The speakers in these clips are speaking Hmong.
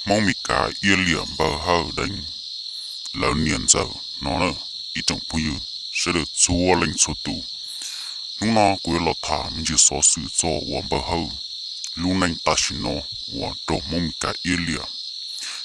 Hmoob Mes Kas iab liam npawg Hawj deev lawv niam ntxawm no na, ib tsoom phooj ywg sawv daws txhua leej txhua tus. Hnub no kuv yuav los tham me ntsis xov xwm txog uas npawg Hawj lub neej tam sim no uas raug Hmoob Mes Kas iab liam,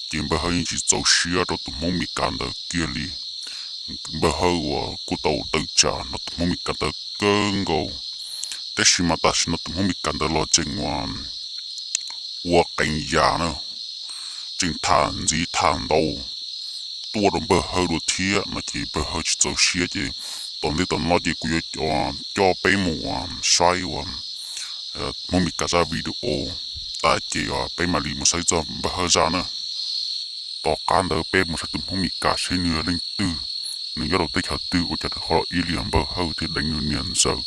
ces npawg Hawj yeej tsis txaus siab rau tus Hmoob Mes Kas ntawd kiag li. Npawg Hawj uas kuj tau tawm tsam nrog tus Hmoob Mes Kas ntawd kawg nkaus, tab sis mas tam sim no tus Hmoob Mes Kas ntawd los tseem ua ua qee yam na, tseem tham ntxiv tham ntau tuaj rau npawg Hawj dua thiab no ces npawg Hawj tsis txaus siab ces tom ntej tom no ces kuv yuav coj peb mus ua saib ua Hmoob Mes Kas zaj video tas ces peb mam li mus saib txog npawg Hawj zaj na. Tom qab ntawd peb mus saib tus Hmoob Mes Kas seb nws yog leej twg, nws nyob rau teb chaws twg ua cas ho los iab liam npawg Hawj thiab deev nws niam ntxawm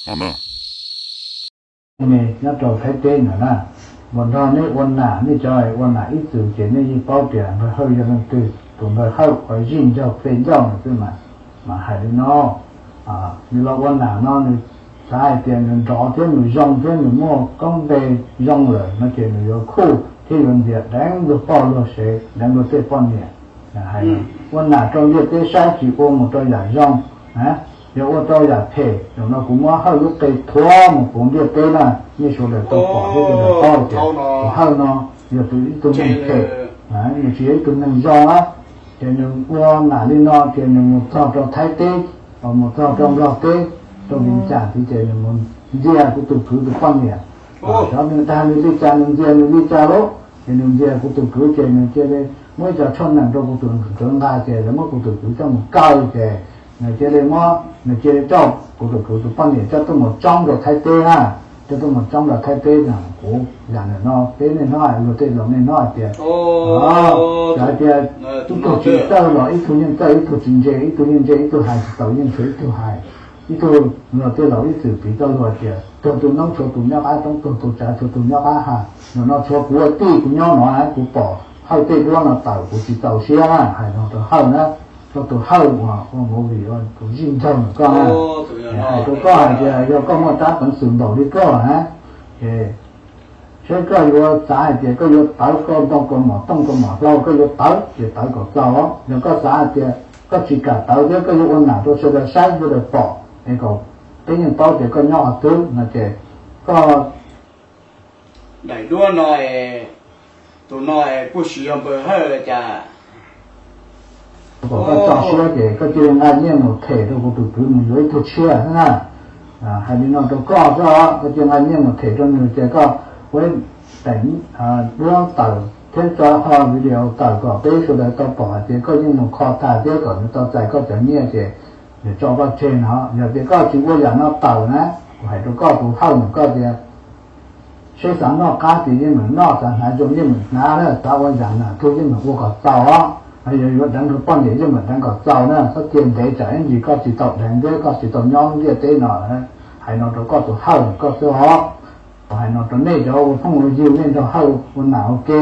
no na. Nyob rau Thaib teb no na, npam nrog nej ua nam, nej cov ua nam ib txwm ces nej yeej paub tias npawg Hawj yog leej twg. Tus npawg Hawj uas zij ncauj pes ncauj no xwb mas, mas hais li no, nws los ua nam no nws xav hais tias nws nrov thiab nws zoo thiab nws muaj koob npe zoo lawm no ces nws yuav khuj thiab yuav ntxias deev luag poj luag sev, deev luag tej poj niam. Hais ua nam rau ntiaj teb saib tsis ua mus rau yam zoo, yog ua rau yam phem. Zaum no kuv muab Hawj lub qe thuav mus puv ntiaj teb na, nej sawv daws tau pom thiab sawv daws paub tias tus Hawj no yog tus ib tug neeg phem, nws tsis yog ib tug neeg zoo na. Ces nws ua nam li no ces nws mus txog rau Thaib teb, mus txog rau Nplog teb, rau Vias Cas tid ces nws mus ntxias kuv tus kwv tus poj niam. Xyov nws dag nws li cas nws ntxias nws li cas lauj, ces nws ntxias kuv tus kwv ces nws cia li muab ib co tshuaj nees rau kuv tus kwv nqa ces lawv muab kuv tus kwv coj mus kaw ces nws cia li muab, nws cia li coj kuv tus kwv tus poj niam coj tuaj mus tshoob rau Thaib teb na, coj tuaj mus tshoob rau Thaib teb na. Kuv yam ntawm no peb nej hnov hais, luag tej laus nej hnov hais tias, cov hais tias ib tug tsis txawj los ib tug yeej txawj, ib tug tsis ntse ib tug yeej ntse, ib tug hais tsis tau yeej tshuav ib tug hais. Ib tug luag tej laus ib txwm piv txoj lus hais tias tuag tus noob tshuav tus nyob qab, tuag tus tsav tshuav tus nyob qab ha. Nim no tshuav kuv ua tij kuv nyob no kuv pom Hawj tej duab no tawm kuv tsis txaus siab na, hais no rau Hawj na, rau tus Hawj uas ua movie ua tus zij ncaug ntawm koj na. Hais rau koj hais tias yog koj muaj rab peev xwm npaum li koj na, es saib koj yuav xav hais tias koj yuav tawv koj ntoo kaus mom tooj kaus mom hlau koj yuav tawv ces tawv kom txaus. Yog koj xav hais tias koj tsis kam tawv thiab koj yuav ua nam rau sawv daws saib sawv daws pom es kom peb yeej paub tias koj nyob qhov twg no ces koj daim duab no, tus no kuj sis yog npawg Hawj li cas. Kom koj tso siab ces koj cia li nqa nyiaj mus them rau kuv tus kwv mus yuav ib tug tshiab xwb na. Hais li no rau koj xwb os, koj cia li nqa nyiaj mus them rau nws ces koj ua daim duab tawm thiab tso qhov video tawm kom peb sawv daws tau pom hais tias koj yeej mus kho tag thiab kom nws tau txais koj cov nyiaj ces nws tso koj tseg no. Yog tias koj tsis ua yam no tawm na, kuv hais rau koj tus Hawj ntawm koj tias seb xav noj qab ces yeej meem noj, xav hnav zoo yeej meem hnav na, xav ua yam nam tug yeej meem ua kom txaus os. Yog yuav deev rau poj niam yeej meem deev kom txaus na, txhob cia ntev tsam ib ntsis koj tsis tau deev thiab koj tsis tau nyob ntiaj teb no. Hais no rau koj tus Hawj ntawm koj xwb os. Hais no rau nej cov ua phooj ua ywg nej nrog Hawj ua nam ua ke,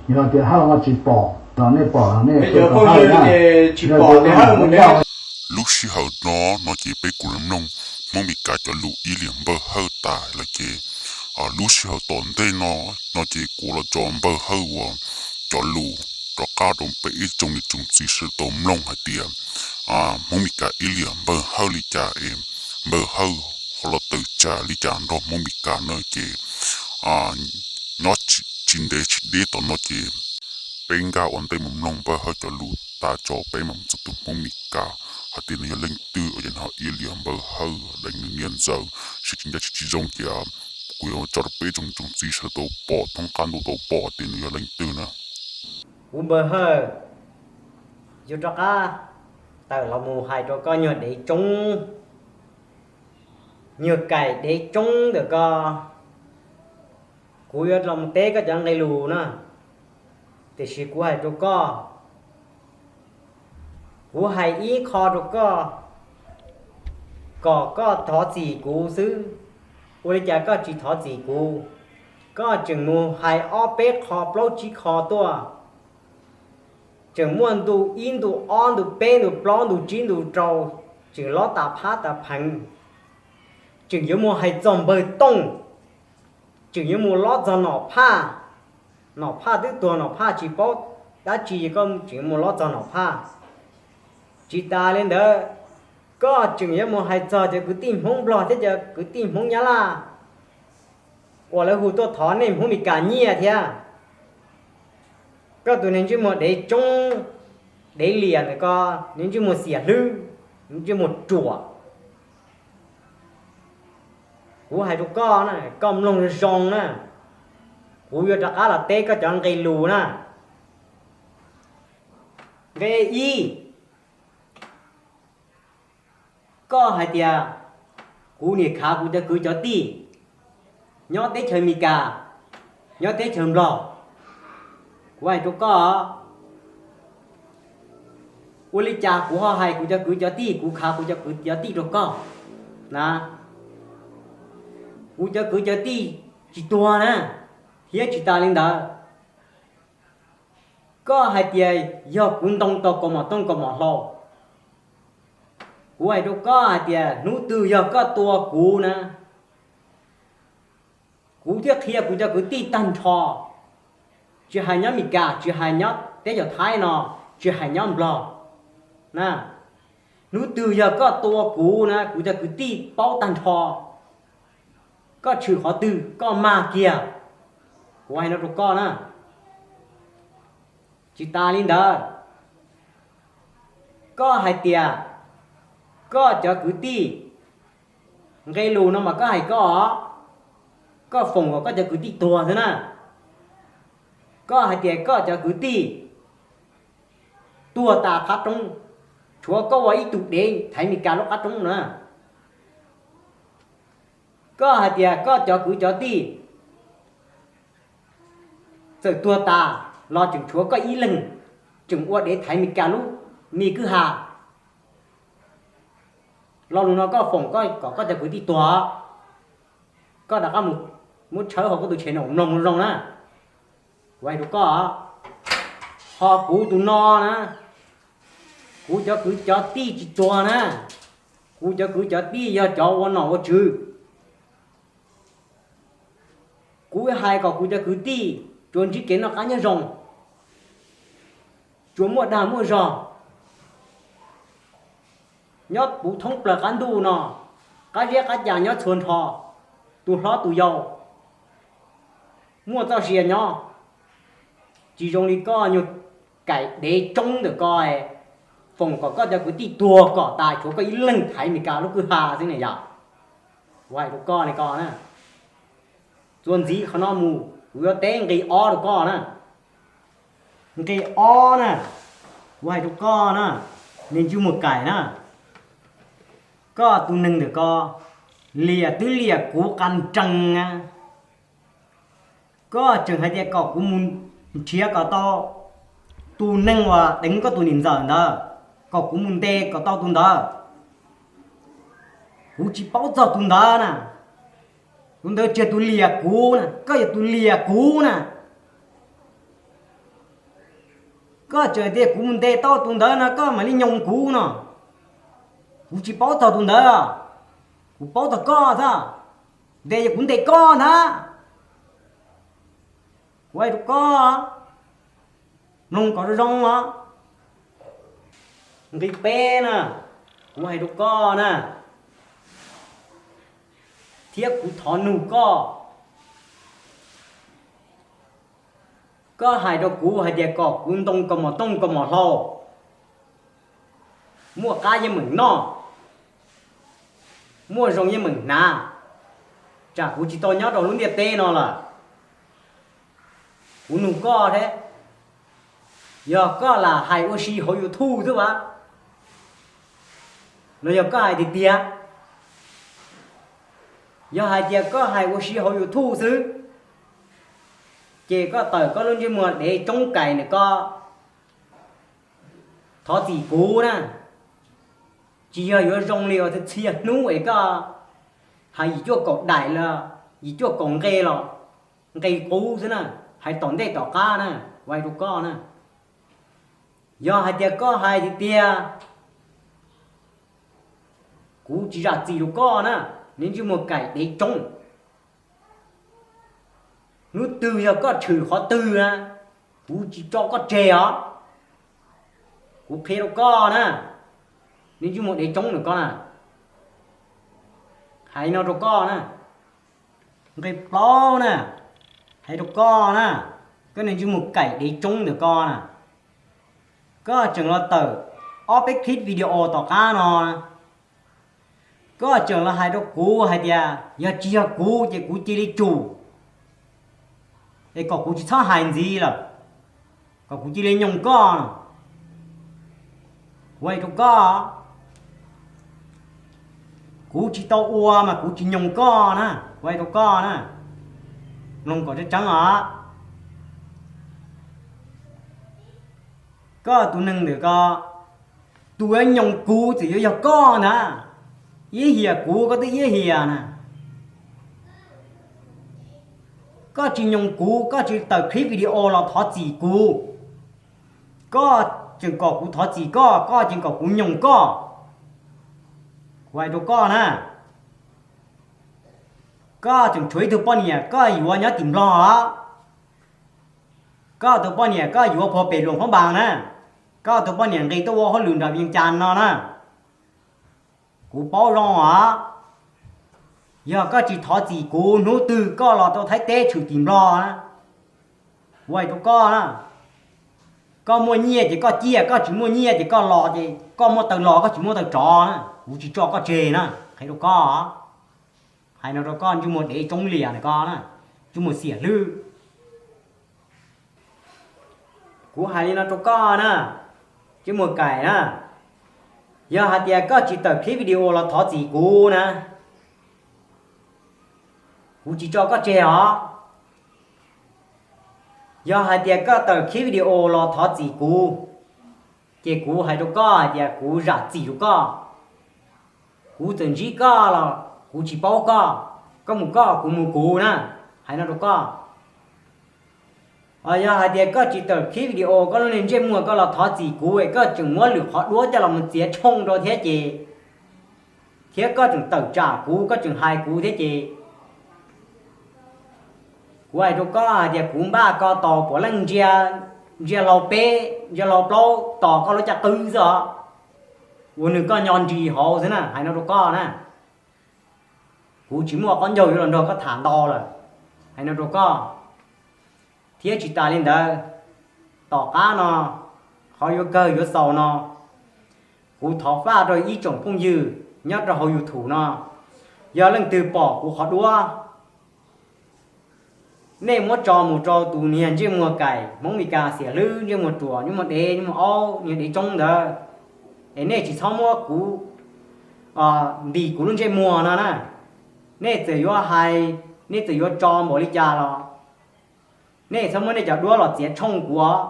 yog tias Hawj ho tsis pom los nej pom los nej ua Hawj na. Lub sij hawm no no ces peb kuj los mloog Hmoob Mes Kas cov lus iab liam npawg Hawj tas lawm ces lub sij hawm tom ntej no no ces kuv los tso npawg Hawj uas cov lus rov qab rau peb ib tsoom niam tsoom txiv sawv daws tau mloog hais tias Hmoob Mes Kas iab liam npawg Hawj li cas es npawg Hawj ho los tawm tsam li cas nrog Hmoob Mes Kas na ces nyob tsis ntev tsis deb tom no ces peb nkag ua ntej mus mloog npawg Hawj cov lus tas tso peb mam mus txog tus Hmoob Mes Kas hais tias nws yog leej twg uas yog nws ho iab liam npawg Hawj deev nws niam ntxawm, seb tsis ncaj tsis zoo ces kuv yuav tso rau peb tsoom niam tsoom txiv sawv daws tau pom thoob qab ntuj tau pom tias nws yog leej twg na. Kuv npawg Hawj yuav rov qab tawm los mus hais rau koj nyuag dev tsoob, nyuag kaim dev tsoob ntawm ko. Kuv yuav los mus teb koj cov nqe lus na, tiam sis kuv hais rau koj, kuv hais ib qho rau koj kom koj thov txim kuv xwb. Ua li cas koj tsis thov txim kuv? Koj tseem mus hais ob peb qho plaub tsib qho tuaj, tseem muaj ntu ib ntu ob ntu peb ntu plaub ntu tsib ntu rau, tseem lob tas phab tas pheev, tseem yuav mus hais txog npawg Tooj, tseem yuav mus lob txog Nom Phaj, Nom Phaj twb tuag, Nom Phaj tsis paub dab tsi, koj tseem mus lov txog Nom Phaj. Tsis tas li ntawd, koj tseem yuav mus hais txog cov kwv tij Hmoob Nplog thiab cov kwv tij Hmoob Nyab Laj uas lawv hu tuaj thov nej Hmoob Meskas nyiaj thiab. Koj tus neeg ntsej muag dev tsoob, dev liam ntawm ko, nws ntsej muag xiam hlwb, nws ntsej muag ruam. Kuv hais rau koj na, koj mloog zoo na, kuv yuav rov qab los teb koj cov nqe lus na. Nqe ib, koj hais tias kuv niam khav kuv cov kwv cov tij nyob teb chaws Amelikas, nyob teb chaws Nplog. Kuv hais rau koj, ua li cas kuv ho hais kuv cov kwv cov tij, kuv khav kuv cov kwv cov tij rau koj na? Kuv cov kwv cov tij tsis tuag na, thiab tsis tas li ntawd, koj hais tias yog kuv ntoo tau kaus mom tooj kaus mom hlau. Kuv hais rau koj hais tias hnub twg yog koj tua kuv na, kuv thiaj qhia kuv cov kwv tij tag nrho, tsis hais nyob Amelikas, tsis hais nyob teb chaws Thaib no, tsis hais nyob Nplog na. Hnub twg yog koj tua kuv na, kuv cov kwv tij paub tag nrho, koj tshwm qhov twg koj mag kiag. Kuv hais no rau koj na. Tsis tas li ntawd, koj hais tias koj cov kwv tij, nqe lus no mas koj hais koj os, koj foom kom koj cov kwv tij tuag xwb na. Koj hais tias koj cov kwv tij tuag tas qab roob, tshuav koj ua ib tug dev thaiv Amelikas lub qab roob na. Koj hais tias koj cov kwv cov tij txawm tuag tas los tseem tshuav koj ib leeg, tseem ua dev thaiv Amelikas lub me kwj ha. Lo lus no koj foom kom koj cov kwv tij tuag, koj rov qab mus muab tshawb hauv koj tus channel mloog zoo na. Kuv hais rau koj, ho kuv tus no na, kuv cov kwv cov tij tsis tuag na, kuv cov kwv cov tij yog cov ua nom ua tswv. Kuv hais kom kuv cov kwv tij tsuas ntsib kev noj qab nyob zoo, tsuas muaj dag muaj zog nyob puv thoob plaws qab ntuj no, qab zeb qab cas nyob txhua nrho, tus hlob tus yau muaj txoj sia nyob. Tsis zoo li koj nyuag kaim dev tsoob ntawm ko, foom kom koj cov kwv tij tuag kom tas tshuav koj ib leeg thaiv Amelikas lub kwj ha xwb ne yom. Kuv hais rau koj li ko na, txuas ntxiv qhov no mus kuv yuav teb nqe ob rau koj na. Nqe ob na, kuv hais rau koj na, niag ntsej muag kaim na, koj tus neeg ntawm ko liam twb liam kuv qas nrees na. Koj tseem hais tias kom kuv mus nrhiav kom tau tus neeg uas deev koj tus niam ntxawm ntawd, kom kuv mus ntes kom tau tus ntawd. Kuv tsis paub txog tus ntawd na. Tus ntawd tsis yog tus liam kuv na, koj yog tus liam kuv na. Koj tseem tias kuv mus ntes tau tus ntawd no koj mam li nyoos kuv no. Kuv tsis paub txog tus ntawd, kuv paub txog koj xwb. Ntes yog kuv ntes koj ntag. Kuv hais rau koj, mloog kom zoo os. Nqe peb na, kuv hais rau koj na, thiab kuv thov nug koj, koj hais rau kuv hais tias kom kuv ntoo kaus mom tooj kaus mom hlau, muaj qab yeej meem noj, muaj zoo yeej meem hnav, tsam kuv tsis tau nyob rau lub ntiaj teb no lawm. Kuv nug koj thiab, yog koj lam hais ua si hauv YouTube xwb as, los yog koj hais tiag tiag? Yog hais tias koj hais ua si hauv YouTube xwb, ces koj tawm koj lub ntsej muag dev tsoob kais ntawm ko, thov txim kuv na. Tsis yog yuav zoo li uas txhia hnub es koj hais yim cuaj kaum daim los yim cuaj kaum nqe los nqe qub xwb na, hais tom ntej tom qab na, kuv hais rau koj na. Yog hais tias koj hais tiag tiag, kuv tsis zam txim rau koj na, niag ntsej muag kaim dev tsoob. Hnub twg yog koj tshwm qhov twg na, kuv tsis tso koj tseg os. Kuv qhia rau koj na, niag ntsej muag dev tsoob ntawm koj na, hais no rau koj na, nqe plaub na, hais rau koj na, koj niag ntsej muag kaim dev tsoob ntawm koj na, koj tseem los tawm ob peb clip video tom qab no, koj tseem los hais rau kuv hais tias yog tsis yog kuv ces kuv cia li tsum, es kom kuv tsis txhob hais ntxiv lawm, kom kuv cia li nyoog koj. Kuv hais rau koj, kuv tsis tau ua mas kuv tsis nyoog koj na, kuv hais rau koj na, mloog kom tseeb tseeb os. Koj tus neeg ntawm ko, tus yuav nyoog kuv txawm yuav yog koj ntag. Iab hiam kuv koj twb iab hiam na. Koj tsis nyoog kuv, koj tsis tawm clip video los thov txim kuv. Koj tseem kom kuv thov txim koj, koj tseem kom kuv nyoog koj. Kuv hais rau koj na, koj tseem tshuav ib tug poj niam koj yuav nyob tim Nplog os. Koj tus poj niam koj yuav puag pem Luam Phab Npas na, koj tus poj niam nqis tuaj ua hauj lwm nram Vias Cas no na. Kuv paub zoo os, yog koj tsis thov txim kuv, hnub twg koj los rau Thaib teb tshwm tim Nplog na. Kuv hais rau koj na, koj muaj nyiaj ces koj ciaj, koj tsis muaj nyiaj ces koj los, ces koj muaj taw los koj tsis muaj taw rov na, kuv tsis tso koj tseg na, qhia rau koj. Hais no rau koj ntsej muag dev tsoob liam na koj na, ntsej muag xiam hlwb. Kuv hais li no rau koj na, ntsej muag kaim na, yog hais tias koj tsis tawm clip video los thov txim kuv na, kuv tsis tso koj tseg os. Yog hais tias koj tawm clip video los thov txim kuv, ces kuv hais rau koj hais tias kuv zam txim rau koj. Kuv txawm ntsib koj los kuv tsis paub koj, koj mus koj kuv mus kuv na, hais no rau koj. Yog hais tias koj tsis tawm clip video koj lub niag ntsej muag koj los thov txim kuv es koj tseem muab lwm qhov duab coj los mus txiav tshooj rau thiab ces, thiab koj tseem tawm tsam kuv, koj tseem hais kuv thiab ces, kuv hais rau koj hais tias kuv npaj ko taus puav leej ntsia, ntsia hlau peb ntsia hlau plaub tos koj lub caj qwb xwb os, uas nws koj nyo nris hauv xwb na, hais no rau koj na. Kuv tsis muaj qaub ncaug yuav los nrog koj tham ntau lawm, hais no rau koj. Thiab tsis tas li ntawd, tom qab no, qhov yuav kawg yuav xaus no, kuv thov faj rau ib tsoom phooj ywg nyob rau hauv YouTube no, yog leej twg pom kuv qhov duab, nej muab tso mus rau tus niag ntsej muag kaim Hmoob Mes Kas xiam hlwb, ntsej muag ruam, ntsej muag dev, ntsej muag aub, niag dev tsoob ntawd, es nej tsis txhob muab kuv ntim kuv lub ntsej muag no na. Nej txawm yuav hais, nej txawm yuav tso npaum li cas los nej txhob muab nej cov duab los txiav tshooj kuv os.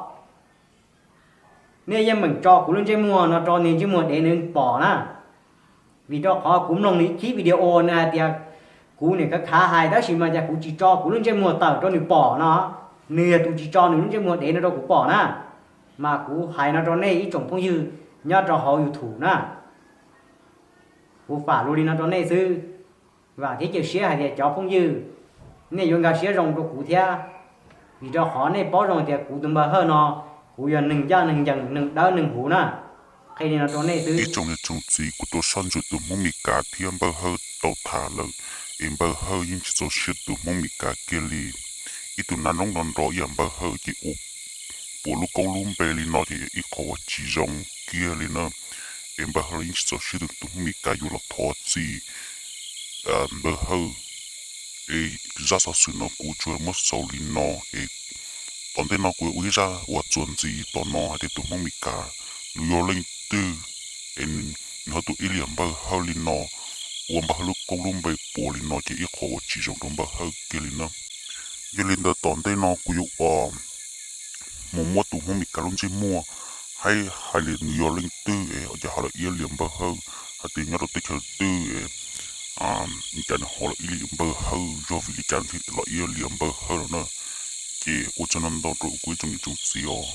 Nej yeej meem tso kuv lub ntsej muag no rau niag ntsej muag dev nws pom na. Vim rau qhov kuv mloog nws ib khib video nws hais tias kuv niam khav khav hais, tab sis mas cas kuv tsis tso kuv lub ntsej muag tawm rau nws pom no. Nws yog tus tsis tso nws lub ntsej muag dev no rau kuv pom na. Mas kuv hais no rau nej ib tsoom phooj ywg nyob rau hauv YouTube na. Kuv fam lus li no rau nej xwb. Vam thiab cia siab hais tias cov phooj ywg, nej yuav nkag siab zoo rau kuv thiab, vim rau qhov nej paub zoo tias kuv tus npawg Hawj no, kuv yog neeg ncaj neeg ncees, neeg dawb neeg huv na. Qhia li no rau nej xwb. Ib tsoom niam tsoom txiv, kuv tau sab ntsuam tus Hmoob Mes Kas thiab npawg Hawj tau tham lawm, es npawg Hawj yeej tsis txaus siab tus Hmoob Mes Kas kiag li. Ib tug nas noob nrov nrov ib yam npawg Hawj ces ua puas lub koob lub npe li no ces yog ib qho uas tsis zoo kiag li na. Es npawg Hawj los yeej tsis txaus siab tus, tus Hmoob Mes Kas yuav los thov txim npawg Hawj. Es zaj xov xwm no kuv tsuas muab xaus li no es tom ntej no kuv yuav ua ib zaj uas txuas ntxiv tom no hais tias tus Hmoob Mes Kas nws yog leej twg es nws ho tuaj ib liam npawg Hawj li no, ua npawg Hawj lub koob lub npe puas li no ces ib qho uas tsis zoo rau npawg Hawj kiag li na. Yog li ntawd tom ntej no kuv yuav mus muab tus Hmoob Mes Kas lub ntsej muag hais, hais li nws yog leej twg es cas ho los ib liam npawg Hawj, hais tias nyob rau teb chaws twg es cas nws ho los ib liam npawg Hawj, yog vim li cas thiaj los ib liam npawg Hawj no na. Ces ua tsaug ntau ntau rau kuv ib tsoom niam tsoom txiv os.